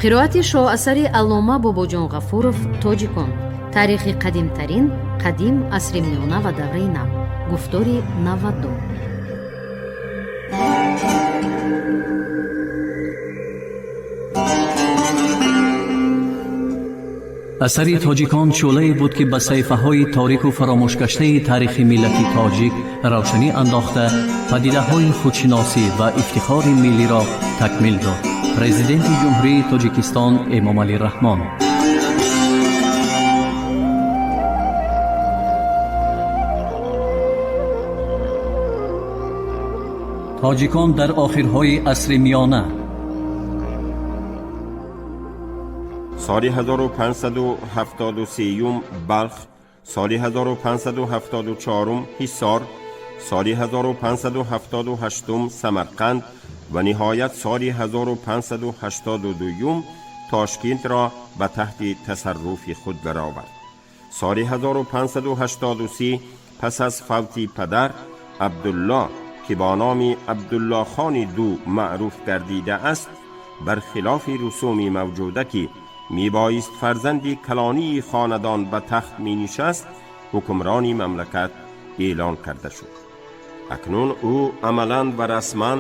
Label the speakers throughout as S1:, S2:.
S1: Қироати шоҳасари аллома Бобоҷон Ғафуров «Тоҷикон. Таърихи қадимтарин, қадим, асри миёна ва давраи нав», гуфтори 92.
S2: Асари «Тоҷикон» шӯълае буд, ки ба саҳифаҳои торику фаромӯшгаштаи таърихи миллати тоҷик равшанӣ андохта, падидаҳои худшиносӣ ва ифтихори миллиро такмил дод. Президенти Ҷумҳурии Тоҷикистон Эмомалӣ Раҳмон. Тоҷикон дар охирҳои асри миёна.
S3: Соли 1573 Балх, соли 1574 Ҳисор, соли 1578 Самарқанд ва ниҳоят соли 1582 Тошкентро ба таҳти тасарруфи худ даровард. Соли 1583 пас аз фавти падар, Абдулло, ки бо номи Абдуллохони ду маъруф гардидааст, бар хилофи русуми мавҷуда, ки мебоист фарзанди калонии хонадон ба тахт менишаст, ҳукмрони мамлакат эълон карда шуд. Акнун ӯ амалан ва расман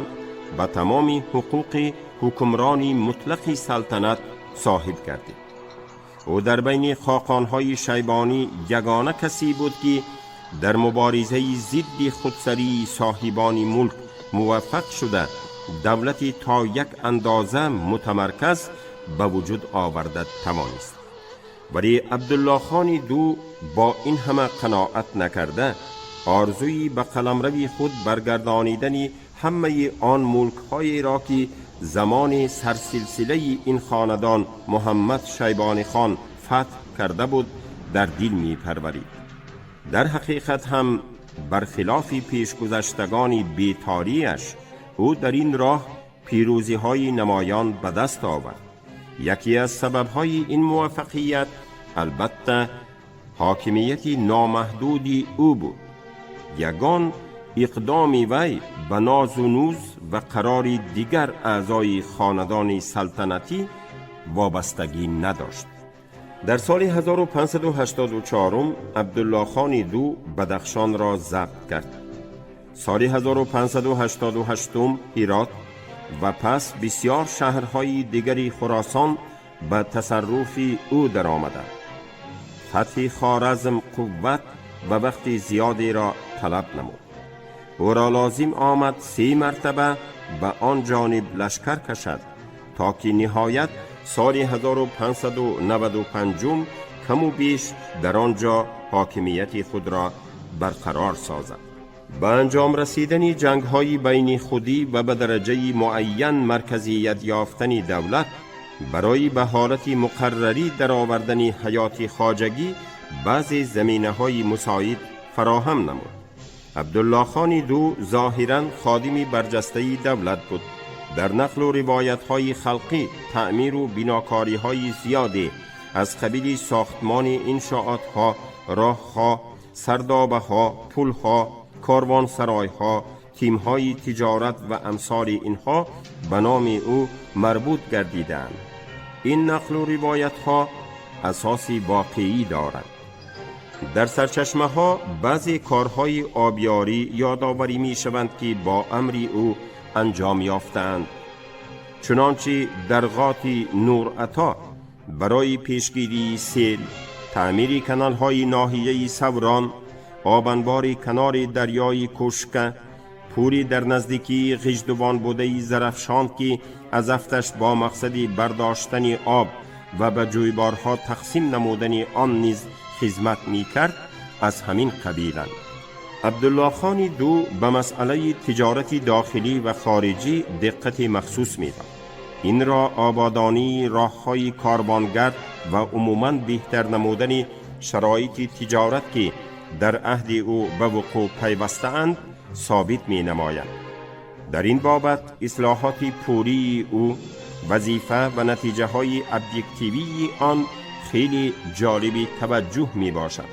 S3: ба тамоми ҳуқуқи ҳукмрони мутлақи салтанат соҳиб гардид. Ӯ дар байни хоқонҳои шайбонӣ ягона касе буд, ки дар муборизаи зидди худсарии соҳибони мулк муваффақ шуда, давлати то як андоза мутамарказ ба вуҷуд оварда тавонист. Вале Абдуллохони ду бо ин ҳама қаноат накарда, орзуи ба қаламрави худ баргардонидани ҳамаи он мулкҳоеро, ки замони сарсилсилаи ин хонадон Муҳаммад Шайбони хон фатҳ карда буд, дар дил мепарварид. Дар ҳақиқат ҳам бархилофи пешгузаштагони беториаш, ӯ дар ин роҳ пирӯзиҳои намоён ба даст овард. Яке аз сабабҳои ин муваффақият, албатта, ҳокимияти номаҳдуди ӯ буд. Ягон иқдоми вай ба нозу нуз ва қарори дигар аъзои хонадони салтанатӣ вобастагӣ надошт. Дар соли 1584 Абдуллохони ду Бадахшонро забт кард, соли 1588 Ҳирот ва пас бисёр шаҳрҳои дигари Хуросон ба тасарруфи ӯ даромаданд. Фатҳи Хоразм қувват ва вақти зиёдеро талаб намуд. Ӯро лозим омад се мартаба ба он ҷониб лашкар кашад, то ки ниҳоят соли 1595 каму беш дар он ҷо ҳокимияти худро барқарор созад. Ба анҷом расидани ҷангҳои байни худӣ ва ба дараҷаи муайян марказият ёфтани давлат, барои ба ҳолати муқаррарӣ даровардани ҳаёти хоҷагӣ баъзе заминаҳои мусоид фароҳам намуд. Абдуллохони ду зоҳиран ходими барҷастаи давлат буд. Дар нақлу ривоятҳои халқӣ таъмиру бинокориҳои зиёде аз қабили сохтмони иншоотҳо, роҳҳо, сардобаҳо, пулҳо, корвонсаройҳо, тимҳои тиҷорат ва амсоли инҳо ба номи ӯ марбут гардидаанд. Ин нақлу ривоятҳо асоси воқеӣ доранд. Дар сарчашмаҳо баъзе корҳои обёрӣ ёдоварӣ мешаванд, ки бо амри ӯ анҷом ёфтаанд. Чунончи дар ғоти Нурато барои пешгирии сел, таъмири каналҳои ноҳияи Саврон, обанбори канори дарёи Кушка, пули дар наздикии Ғиждувон будаи Зарафшон, ки аз афташ бо мақсади бардоштани об ва ба ҷӯйборҳо тақсим намудани он низ хизмат мекард, аз ҳамин қабиланд. Абдуллохони ду ба масъалаи тиҷорати дохилӣ ва хориҷӣ диққати махсус медод. Инро ободонии роҳҳои корвонгард ва умуман беҳтар намудани шароити тиҷорат, ки дар аҳди ӯ ба вуқӯъ пайвастаанд, собит менамояд. Дар ин бобат ислоҳоти пурии ӯ, вазифа ва натиҷаҳои объективии он хеле ҷолиби таваҷҷӯҳ мебошад.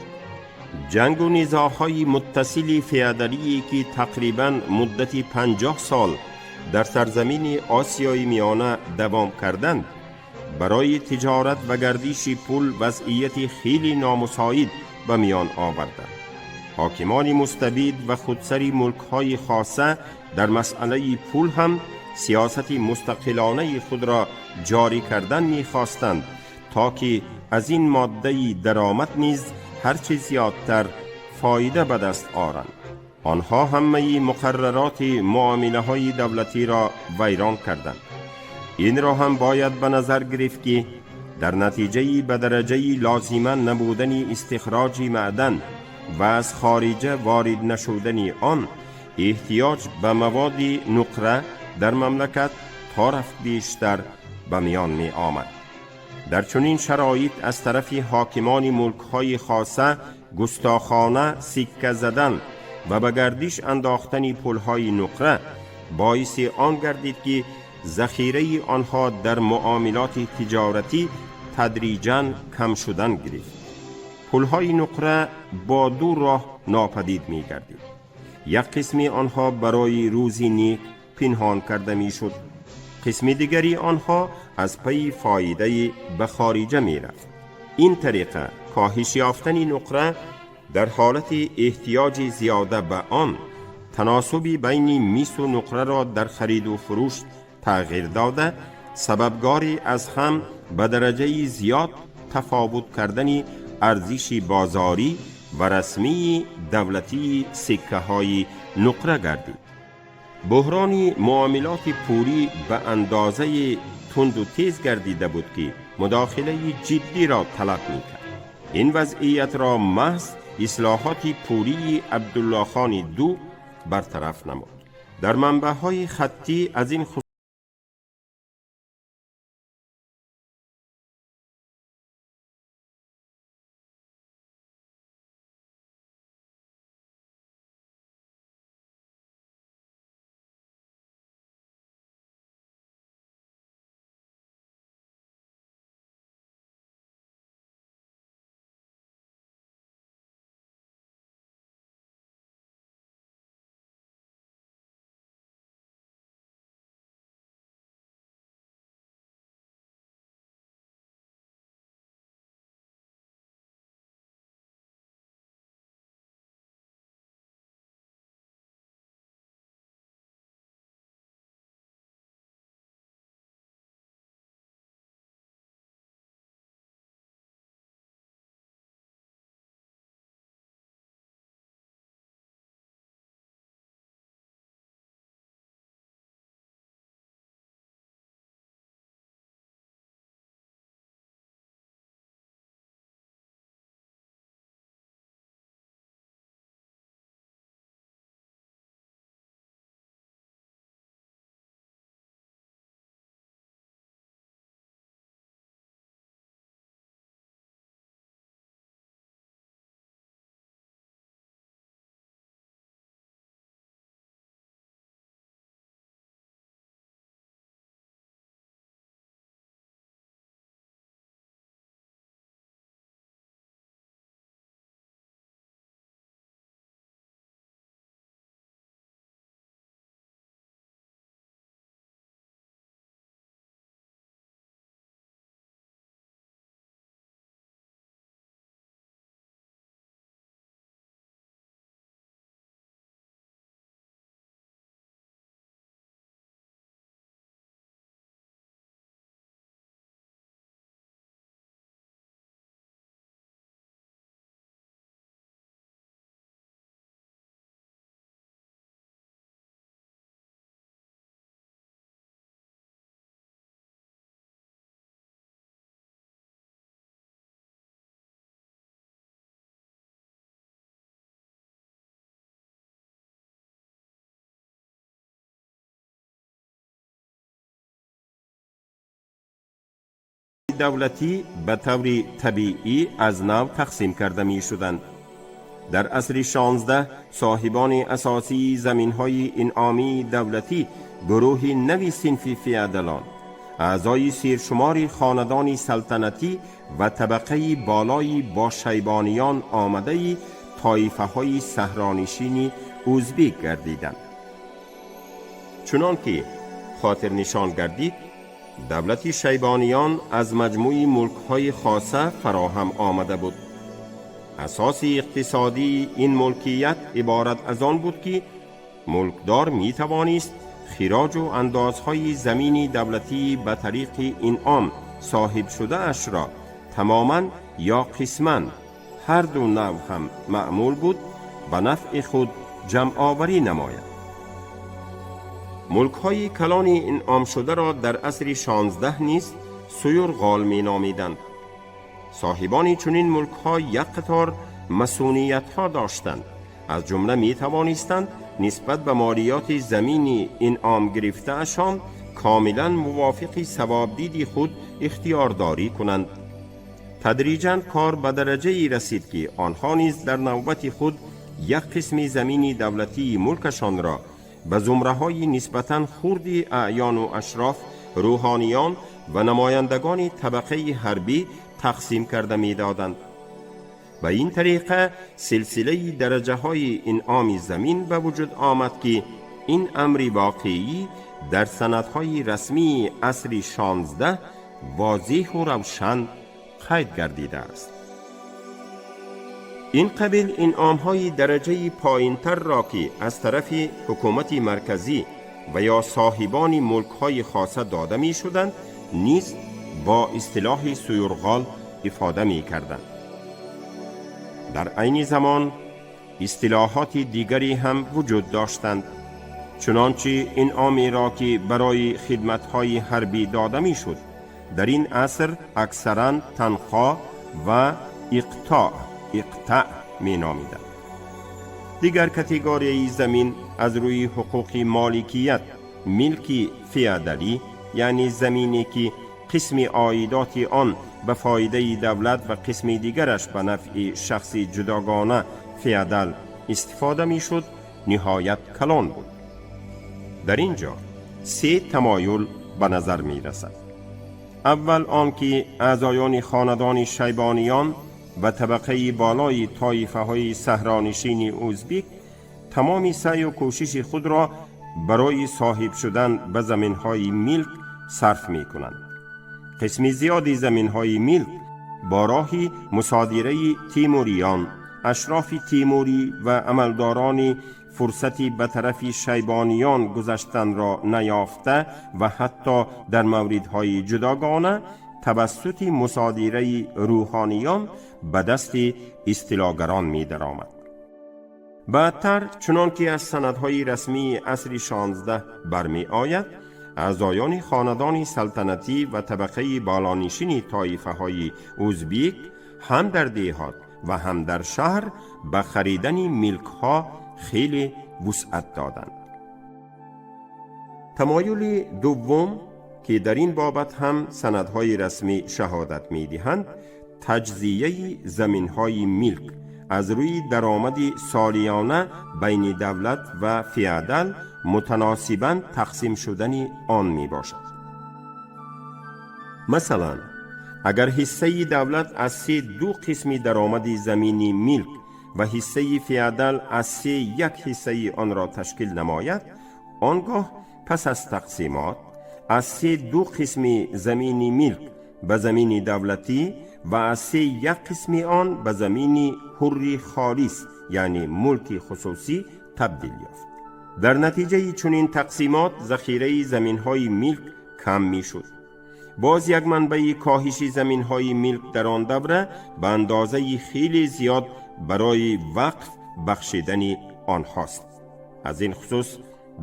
S3: Ҷангу низоъҳои муттасили феодалие, ки тақрибан муддати 50 сол дар сарзамини Осиёи Миёна давом карданд, барои тиҷорат ва гардиши пул вазъияти хеле номусоид ба миён оварданд. Ҳокимони мустабид ва худсари мулкҳои хоса дар масъалаи пул ҳам сиёсати мустақилонаи худро ҷорӣ кардан мехостанд, то ки аз ин моддаи даромад низ ҳарчи зиёдтар фоида ба даст оранд. Онҳо ҳамаи муқаррароти муомилаҳои давлатиро вайрон карданд. Инро ҳам бояд ба назар гирифт, ки дар натиҷаи ба дараҷаи лозима набудани истихроҷи маъдан ва аз хориҷа ворид нашудани он, эҳтиёҷ ба маводи нуқра дар мамлакат то рафт бештар ба миён меомад. Дар чунин шароит аз тарафи ҳокимони мулкҳои хоса густохона сикка задан ва ба гардиш андохтани пулҳои нуқра боиси он гардид, ки захираи онҳо дар муомилоти тиҷоратӣ тадриҷан кам шудан гирифт. Пулҳои нуқра бо ду роҳ нопадид мегардид. Як қисми онҳо барои рӯзи нек пинҳон карда мешуд, қисми дигари онҳо аз пайи фоидаи ба хориҷа мерафт. Ин тариқа коҳиш ёфтани нуқра дар ҳолати эҳтиёҷи зиёда ба он таносуби байни мису нуқраро дар хариду фурӯш тағйир дода, сабабгори аз ҳам ба дараҷаи зиёд тафовут кардани арзиши бозорӣ ва расмии давлатии сиккаҳои нуқра гардид. Буҳрони муомилоти пулӣ ба андозаи тунду тез гардида буд, ки мудохилаи ҷиддиро талаб мекард. Ин вазъиятро маҳз ислоҳоти пулии Абдуллохони ду бартараф намуд. Дар манбаъҳои хаттӣ аз ин давлатӣ ба таври табиӣ аз нав тақсим карда мешуданд. Дар асри 16 соҳибони асосии заминҳои инъомии давлатӣ гурӯҳи нави синфи феодалон, аъзои сершумори хонадони салтанатӣ ва табақаи болои бо шайбониён омадаи тоифаҳои саҳронишини ӯзбек гардиданд. Чунон ки хотирнишон гардид, давлати Шайбониён аз маҷмӯи мулкҳои хоса фароҳам омада буд. Асоси иқтисодии ин мулкият иборат аз он буд, ки мулкдор метавонист хироҷу андозҳои замини давлатӣ ба тариқи инъом соҳиб шудаашро тамоман ё қисман, ҳар ду навъ ҳам маъмул буд, ба нафъи худ ҷамъоварӣ намояд. Мулкҳои калони инъомшударо дар асри 16 низ суюрғол меномиданд. Соҳибони чунин мулкҳо як қатор масуниятҳо доштанд. Аз ҷумла метавонистанд нисбат ба молиёти замини инъом гирифтаашон комилан мувофиқи савобдиди худ ихтиёрдорӣ кунанд. Тадриҷан кор ба дараҷае расид, ки онҳо низ дар навбати худ як қисми замини давлатии мулкашонро ба зумраҳои нисбатан хурди аъёну ашроф, рӯҳониён ва намояндагони табақаи ҳарбӣ тақсим карда медоданд. Ба ин тариқа силсилаи дараҷаҳои инъоми замин ба вуҷуд омад, ки ин амри воқеӣ дар санадҳои расмии асри 16 возеҳу равшан қайд гардидааст. Ин қабил инъомҳои дараҷаи поинтарро, ки аз тарафи ҳукумати марказӣ ва ё соҳибони мулкҳои хоса дода мешуданд, низ бо истилоҳи суюрғол ифода мекарданд. Дар айни замон истилоҳоти дигаре ҳам вуҷуд доштанд. Чунончи инъомеро, ки барои хидматҳои ҳарбӣ дода мешуд, дар ин аср аксаран танхо ва иқтоъ, иқтаъ меномиданд. Дигар категорияи замин аз рӯи ҳуқуқи моликият милки феодалӣ, яъне замине, ки қисми оидоти он ба фоидаи давлат ва қисми дигараш ба нафъи шахси ҷудогона феодал истифода мешуд, ниҳоят калон буд. Дар ин ҷо се тамоюл ба назар мерасад. Аввал он ки аъзоёни хонадони Шайбониён ва табақаи болои тоифаҳои саҳронишини ӯзбек тамоми саъю кӯшиши худро барои соҳиб шудан ба заминҳои милк сарф мекунанд. Қисми зиёди заминҳои милк бо роҳи мусодираи тимуриён, ашрофи тимурӣ ва амалдорони фурсати ба тарафи Шайбониён гузаштанро наёфта ва ҳатто дар мавридҳои ҷудогона тавассути мусодираи рӯҳониён ба дасти истилогарон медаромад. Баъдтар, чунон ки аз санадҳои расмии асри 16 бармеояд, аъзоёни хонадони салтанатӣ ва табақаи болонишини тоифаҳои ӯзбек ҳам дар деҳот ва ҳам дар шаҳр ба харидани милкҳо хеле вусъат доданд. Тамоюли дуввум, ки дар ин бобат ҳам санадҳои расмӣ шаҳодат медиҳанд, таҷзияи заминҳои милк аз рӯи даромади солиёна байни давлат ва феодал мутаносибан тақсим шудани он мебошад. Масалан, агар ҳиссаи давлат аз се ду қисми даромади замини милк ва ҳиссаи феодал аз се як ҳиссаи онро ташкил намояд, он гоҳ пас аз тақсимот аз се ду қисми замини милк ба замини давлатӣ ва аз се як қисми он ба замини ҳурри холис, яъне мулки хусусӣ табдил ёфт. Дар натиҷаи чунин тақсимот захираи заминҳои милк кам мешуд. Боз як манбаи коҳиши заминҳои милк дар он давра ба андозаи хеле зиёд барои вақф бахшидани онҳост. Аз ин хусус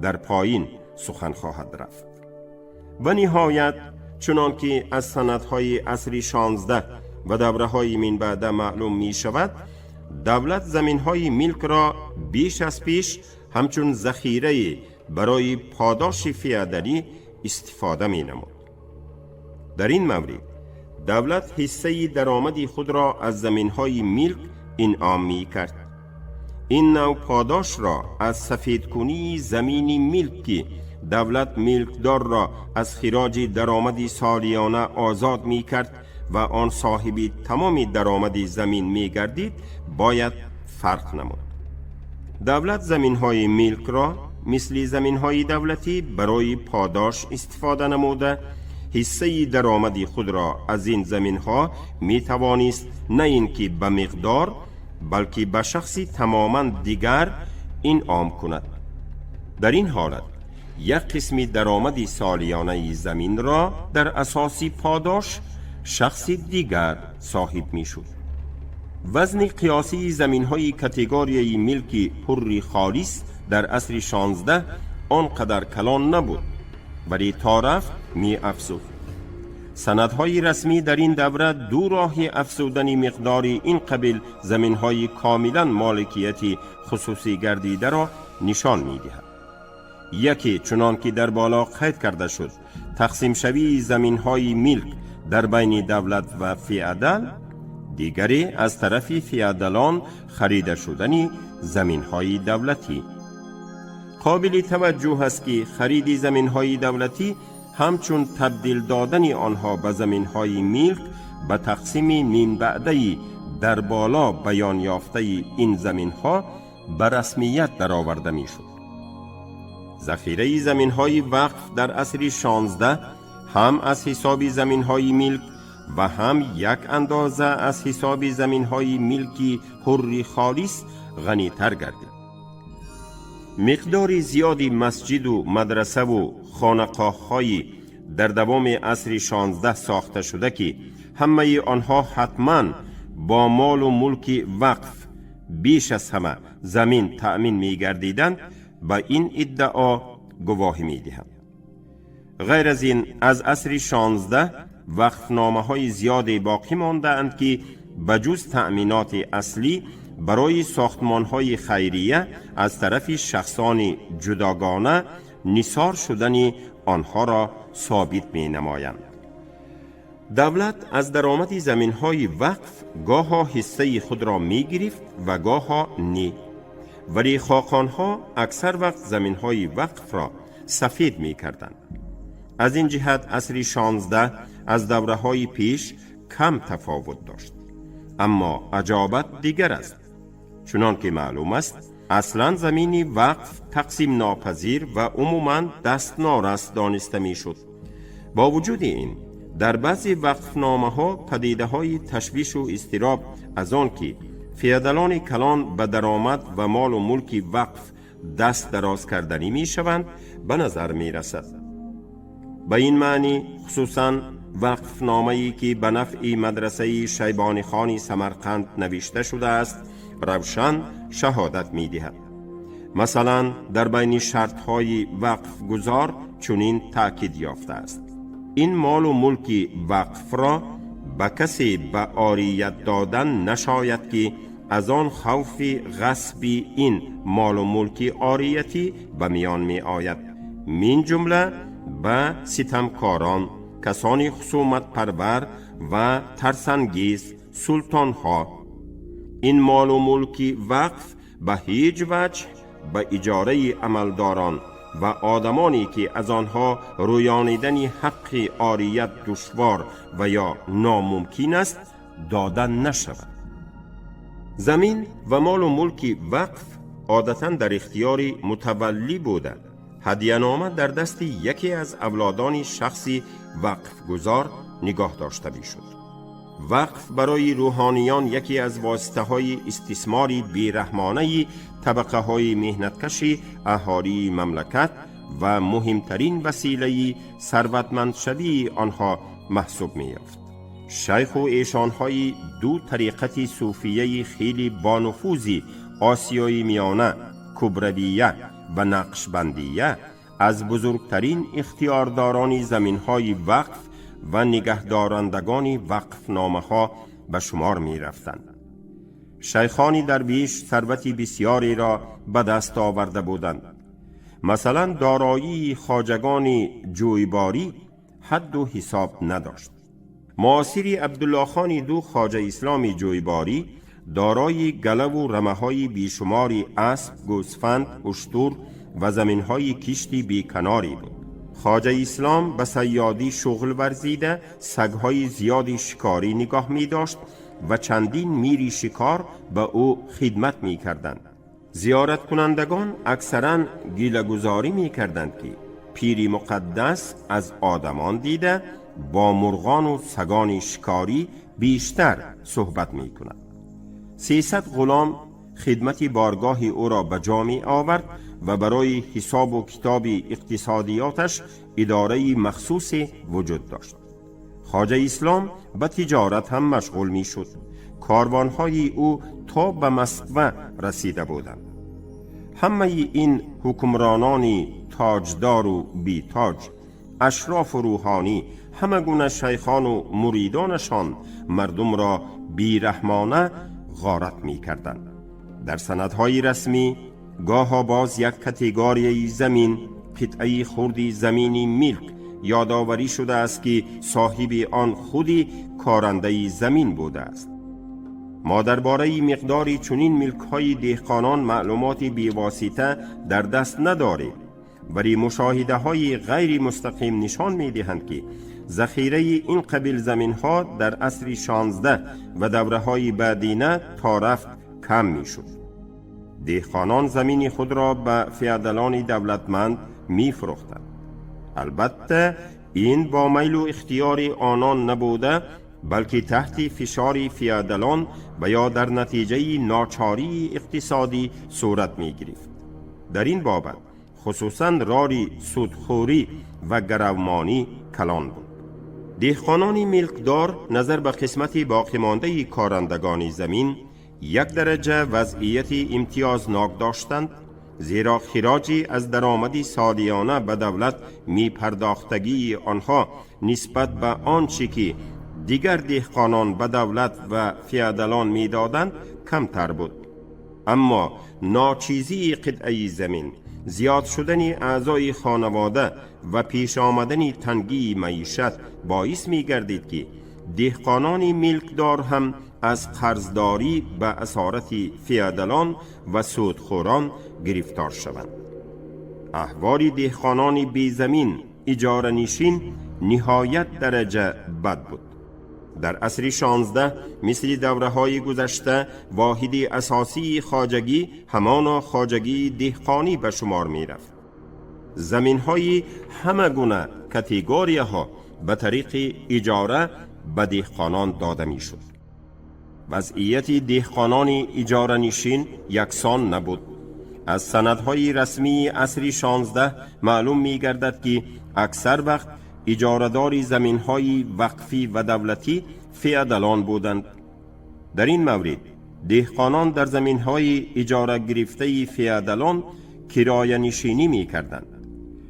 S3: дар поин сухан хоҳад рафт. Ва ниҳоят, чунон ки аз санадҳои асри 16 ва давраҳои минбаъда маълум мешавад, давлат заминҳои милкро беш аз пеш ҳамчун захирае барои подоши феодалӣ истифода менамуд. Дар ин маврид давлат ҳиссаи даромади худро аз заминҳои милк инъом мекард. Ин нав подошро аз сафедкунии замини милк, ки давлат милкдорро аз хироҷи даромади солиёна озод мекард ва он соҳиби тамоми даромади замин мегардид, бояд фарқ намуд. Давлат заминҳои милкро мисли заминҳои давлатӣ барои подош истифода намуда, ҳиссаи даромади худро аз ин заминҳо метавонист на ин ки ба миқдор, балки ба шахси тамоман дигар инъом кунад. Дар ин ҳолат як қисми даромади солиёнаи заминро дар асоси подош шахси дигар соҳиб мешуд. Вазни қиёсии заминҳои категорияи милки ҳурри холис дар асри 16 он қадар калон набуд, вале то рафт меафзуд. Санадҳои расмӣ дар ин давра ду роҳи афзудани миқдори ин қабил заминҳои комилан моликияти хусусӣ гардидаро нишон медиҳад. Яке, чунон ки дар боло қайд карда шуд, тақсимшавии заминҳои милк дар байни давлат ва феодал, дигаре аз тарафи феодалон харида шудани заминҳои давлатӣ. Қобили таваҷҷӯҳ аст, ки хариди заминҳои давлатӣ ҳамчун табдил додани онҳо ба заминҳои милк ба тақсими минбаъдаи дар боло баён ёфтаи ин заминҳо ба расмият дароварда мешуд. Захираи заминҳои вақф дар асри 16 ҳам аз ҳисоби заминҳои милк ва ҳам як андоза аз ҳисоби заминҳои милки ҳурри холис ғанитар гардид. Миқдори зиёди масҷиду мадрасаву хонақоҳҳои дар давоми асри 16 сохта шуда, ки ҳамаи онҳо ҳатман бо молу мулки вақф, беш аз ҳама замин таъмин мегардиданд, ба ин иддао гувоҳӣ медиҳанд. Ғайр аз ин, аз асри 16 вақфномаҳои зиёде боқӣ мондаанд, ки ба ҷуз таъминоти аслӣ барои сохтмонҳои хайрия аз тарафи шахсони ҷудогона нисор шудани онҳоро собит менамоянд. Давлат аз даромади заминҳои вақф гоҳо ҳиссаи худро мегирифт ва гоҳо не, вале хоқонҳо аксар вақт заминҳои вақфро сафед мекарданд. Аз ин ҷиҳат асри 16 аз давраҳои пеш кам тафовут дошт. Аммо аҷобат дигар аст. Чунон ки маълум аст, аслан замини вақф тақсимнопазир ва умуман дастнорас дониста мешуд. Бо вуҷуди ин, дар баъзе вақфномаҳо падидаҳои ташвишу изтироб аз он ки феодалони калон ба даромад ва молу мулки вақф даст дароз карданӣ мешаванд, ба назар мерасад. Ба ин маънӣ, хусусан вақфномае, ки ба нафъи мадрасаи Шайбонихони Самарқанд навишта шудааст, равшан шаҳодат медиҳад. Масалан, дар байни шартҳои вақфгузор чунин таъкид ёфтааст: ин молу мулки вақфро ба касе ба орият додан нашояд, ки аз он хавфи ғасби ин молу мулки ориятӣ ба миён меояд, мин ҷумла ба ситамкорон, касони хусуматпарвар ва тарсангез, султонҳо. Ин молу мулки вақф ба ҳеҷ ваҷҳ ба иҷораи амалдорон ва одамоне, ки аз онҳо рӯёнидани ҳаққи орият душвор ва ё номумкин аст, дода нашавад. Замин ва молу мулки вақф одатан дар ихтиёри мутаваллӣ буда, ҳадиянома дар дасти яке аз авлодони шахси вақфгузор нигоҳ дошта мешуд. Вақф барои рӯҳониён яке аз воситаҳои истисмори бераҳмонаи табақаҳои меҳнаткаши аҳолии мамлакат ва муҳимтарин василаи сарватмандшавии онҳо маҳсуб меёфт. Шайху эшонҳои ду тариқати суфияи хеле бонуфузи Осиёи Миёна, Кубравия ва Нақшбандия, аз бузургтарин ихтиёрдорони заминҳои вақф ва нигаҳдорандагони вақфномаҳо ба шумор мерафтанд. Шайхони дарвиш сарвати бисёреро ба даст оварда буданд. Масалан, дороии хоҷагони ҷӯйборӣ ҳадду ҳисоб надошт. Муосири Абдуллохони ду, Хоҷа Исломи Ҷӯйборӣ, дорои галаву рамаҳои бешумори асп, гӯсфанд, уштур ва заминҳои кишти беканорӣ буд. Хоҷа Ислом ба сайёдӣ шуғл варзида, сагҳои зиёди шикорӣ нигоҳ медошт. و چندین میری شکار به او خدمت می کردند. زیارت کنندگان اکثرا گیله‌گذاری می کردند که پیری مقدس از آدمان دیده با مرغان و سگان شکاری بیشتر صحبت می کند. 300 غلام خدمت بارگاه او را به جا می آورد و برای حساب و کتاب اقتصادیاتش اداره مخصوص وجود داشت. خواجه اسلام به تجارت هم مشغول می شد. کاروانهای او تا به مسکو رسیده بودند. همه این حکمرانان تاجدار و بی تاج، اشراف و روحانی، همه گونه شیخان و مریدانشان مردم را بیرحمانه غارت می کردند. در سندهای رسمی گاه باز یک категорияи زمین، قطعه خردی زمینی ملک یادآوری شده است که صاحب آن خودی کارنده زمین بوده است. ما درباره مقدار چنین ملک‌های دهقانان معلومات بیواسطه در دست نداریم، ولی مشاهده های غیر مستقیم نشان می دهند که ذخیره این قبیل زمین ها در عصر 16 و دوره های بعدینه تا رفت کم می شد. دهقانان زمین خود را به فیادلان دولتمند می فروختند. البته این با میل و اختیار آنان نبوده، بلکه تحت فشار فیادلان و یا در نتیجه ناچاری اقتصادی صورت می گرفت. در این بابت خصوصا راری سودخوری و گرومانی کلان بود. دهقانان ملکدار نظر به قسمت باقی مانده کارندگان زمین یک درجه وضعیت امتیازناک داشتند، زیرا خراجی از درآمد سالیانه به دولت می پرداختگی آنها نسبت به آنچه که دیگر دهقانان به دولت و فیادلان می دادند کمتر بود. اما ناچیزی قطعه زمین، زیاد شدن اعضای خانواده و پیش آمدن تنگی معیشت باعث می گردید که دهقانان ملکدار هم از قرضداری به اسارت فیادلان و سودخوران گرفتار شوند. احوال دهقانان بی زمین اجاره نشین نهایت درجه بد بود. در عصر 16 مثل دوره های گذشته واحد اساسی خواجگی همانا خواجگی دهقانی به شمار می رفت. زمین های همه گونه категория ها به طریق اجاره به دهقانان داده می شد. وضعیت دهقانان اجاره نشین یکسان نبود. از سندهای رسمی عصر 16 معلوم می گردد که اکثر وقت اجاره‌دار زمین‌های وقفی و دولتی فیادلان بودند. در این مورد دهقانان در زمین‌های اجاره گرفته فیادلان کرایه نشینی می کردند.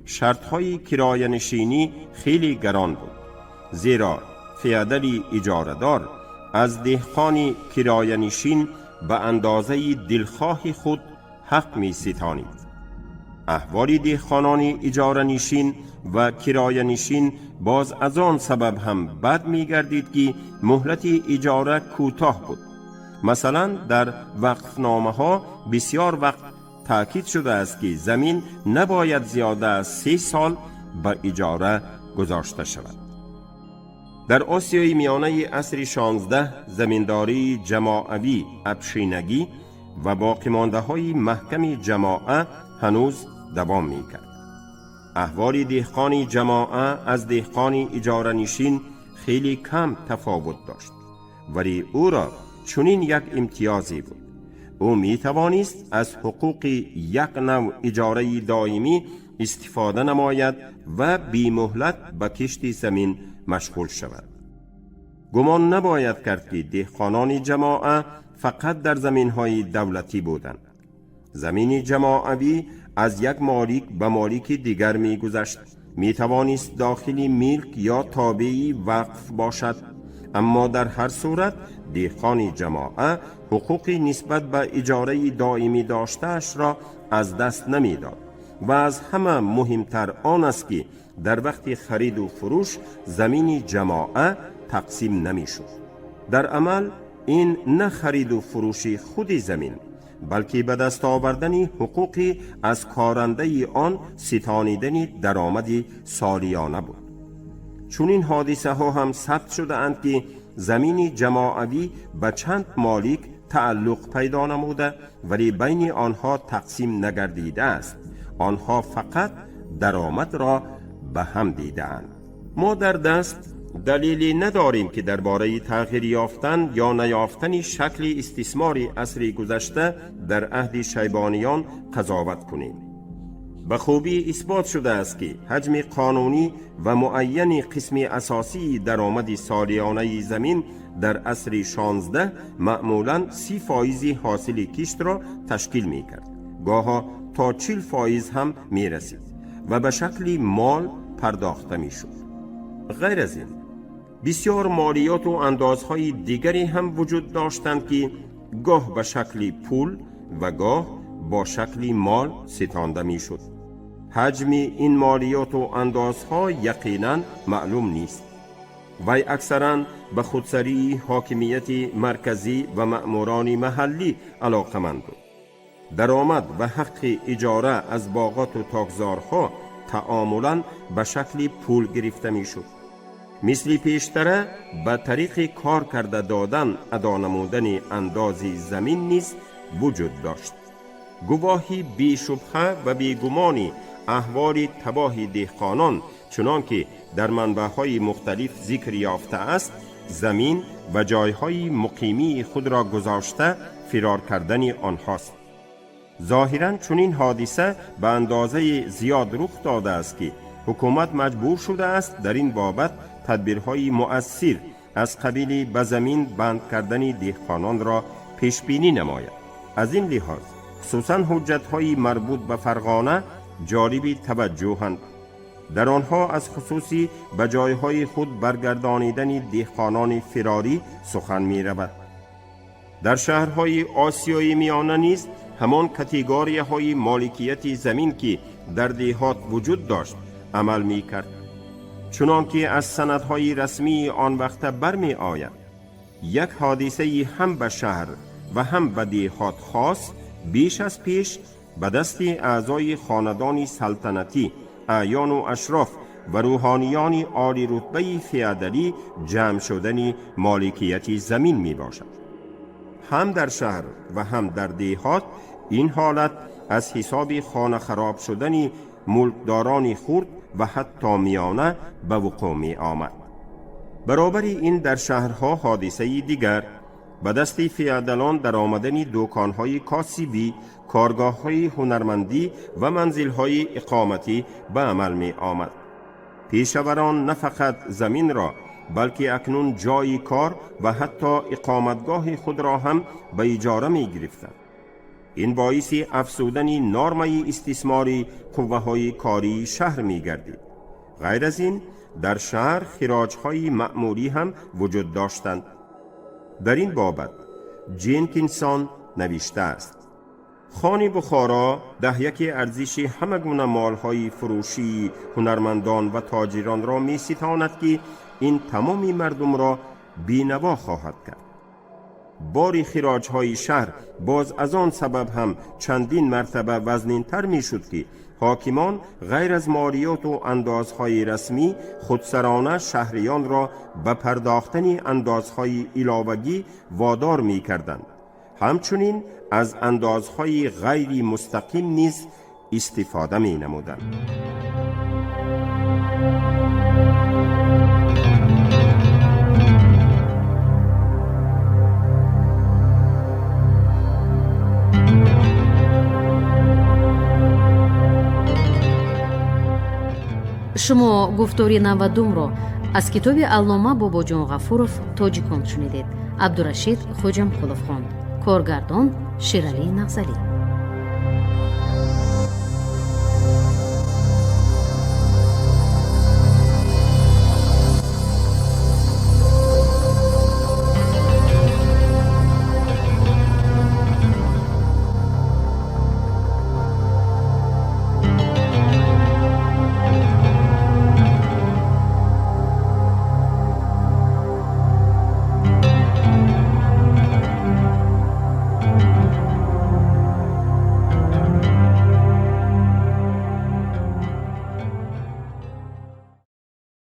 S3: شرط‌های کرایه نشینی خیلی گران بود، زیرا فیادل اجاره‌دار از دهقان کرایه نشین به اندازه دلخواه خود حق می ستانید. احوال دهقانان اجاره نشین و کرایه نشین باز از آن سبب هم بد می گردید که مهلت اجاره کوتاه بود. مثلا در وقفنامه ها بسیار وقت تاکید شده است که زمین نباید زیاده از 3 سال به اجاره گذاشته شود. در آسیای میانه عصر 16 زمینداری جماعوی ابشینگی و باقی مانده های محکم جماعه هنوز دوام می کرد. احوال دهقان جماعه از دهقان اجاره نشین خیلی کم تفاوت داشت، ولی او را چنین یک امتیازی بود. او می توانست از حقوق یک نوع اجاره دائمی استفاده نماید و بی مهلت به کشت زمین مشغول شود. گمان نباید کرد که دهقانان جماعه فقط در زمین‌های دولتی بودند. زمین جماعوی از یک مالک به مالک دیگر می گذشت. می توانست داخل ملک یا تابعی وقف باشد، اما در هر صورت دهقان جماعه حقوقی نسبت به اجاره دائمی داشته‌اش را از دست نمیداد و از همه مهمتر آن است که در وقت خرید و فروش زمین جماعه تقسیم نمیشد. در عمل این نه خرید و فروش خود زمین، بلکه به دست آوردن حقوقی از کارنده آن ستانیدن درآمد سالیانه بود. چون این حادثه ها هم ثبت شده اند که замини ҷамоавӣ ба чанд молик тааллуқ пайдо намуда, вале байни онҳо тақсим нагардидааст. Онҳо фақат даромадро ба ҳам дидаанд. Мо дар даст далеле надорем, ки дар бораи тағйир ёфтан ё наёфтани шакли истисмори асри гузашта дар аҳди шайбониён қазоват кунем. Ба хубӣ исбот шудааст, ки ҳаҷми қонунӣ ва муайяни қисми асосии даромади солиёнаи замин дар асри 16 маъмулан 30% ҳосили киштро ташкил мекард, гоҳо то 40% ҳам мерасид ва ба шакли мол пардохта мешуд. Ғайр аз ин, бисёр молиёту андозҳои дигаре ҳам вуҷуд доштанд, ки гоҳ ба шакли пул ва гоҳ бо шакли мол ситонда мешуд. Ҳаҷми ин молиёту андозҳо яқинан маълум нест. Вай аксаран ба худсарии ҳокимияти марказӣ ва маъмурони маҳаллӣ алоқаманд буд. Даромад ва ҳаққи иҷора аз боғоту токзорҳо таомулан ба шакли пул гирифта мешуд. Мисли пештара ба тариқи кор карда додан адо намудани андози замин низ вуҷуд дошт. Гувоҳи бешубҳа ва бегумони аҳволи табоҳи деҳқонон, чунон ки дар манбаъҳои мухталиф зикр ёфтааст, замин ва ҷойҳои муқимии худро гузошта фирор кардани онҳост. Зоҳиран чунин ҳодиса ба андозаи зиёд рух додааст, ки ҳукумат маҷбур шудааст дар ин бобат тадбирҳои муассир аз қабили ба замин банд кардани деҳқононро пешбинӣ намояд. Аз ин лиҳоз, хусусан ҳуҷҷатҳои марбут ба Фарғона ҷолиби таваҷҷӯҳанд. Дар онҳо аз хусуси ба ҷойҳои худ баргардонидани деҳқонони фирорӣ сухан меравад. Дар шаҳрҳои Осиёи Миёна низ ҳамон категорияҳои моликияти замин, ки дар деҳот вуҷуд дошт, амал мекард. Чунон ки аз санадҳои расмии он вақта бармеояд, як ҳодисаи ҳам ба шаҳр ва ҳам ба деҳот хос беш аз пеш ба дасти аъзои хонадони салтанатӣ, аъёну ашроф ва рӯҳониёни олирутбаи феодалӣ ҷамъ шудани моликияти замин мебошад. Ҳам дар шаҳр ва ҳам дар деҳот ин ҳолат аз ҳисоби хона хароб шудани мулкдорони хурд ва ҳатто миёна ба вуқӯъ меомад. Баробари ин, дар шаҳрҳо ҳодисаи дигар ба дасти феодалон даромадани дӯконҳои косибӣ, коргоҳҳои ҳунармандӣ ва манзилҳои иқоматӣ ба амал меомад. Пешаварон на фақат заминро, балки акнун ҷойи кор ва ҳатто иқоматгоҳи худро ҳам ба иҷора мегирифтанд. Ин боиси афзудани нормаи истисмори қувваҳои кории шаҳр мегардид. Ғайр аз ин, дар шаҳр хироҷҳои маъмурӣ ҳам вуҷуд доштанд. Дар ин бобат Ҷенкинсон навиштааст: хони Бухоро даҳяки арзиши ҳама гуна молҳои фурӯшии ҳунармандон ва тоҷиронро меситонад, ки ин тамоми мардумро бенаво хоҳад кард. Бори хироҷҳои шаҳр боз аз он сабаб ҳам чандин мартаба вазнинтар мешуд, ки ҳокимон ғайр аз молиёту андозҳои расмӣ худсарона шаҳриёнро ба пардохтани андозҳои иловагӣ водор мекарданд. Ҳамчунин аз андозҳои ғайри мустақим низ истифода менамуданд.
S1: Шумо гуфтори 90-умро аз китоби аллома Бобоҷон Ғафуров «Тоҷикон» шунидед. Абдурашид Хоҷамқулов хонд. Коргардон Шералӣ Нағзалӣ.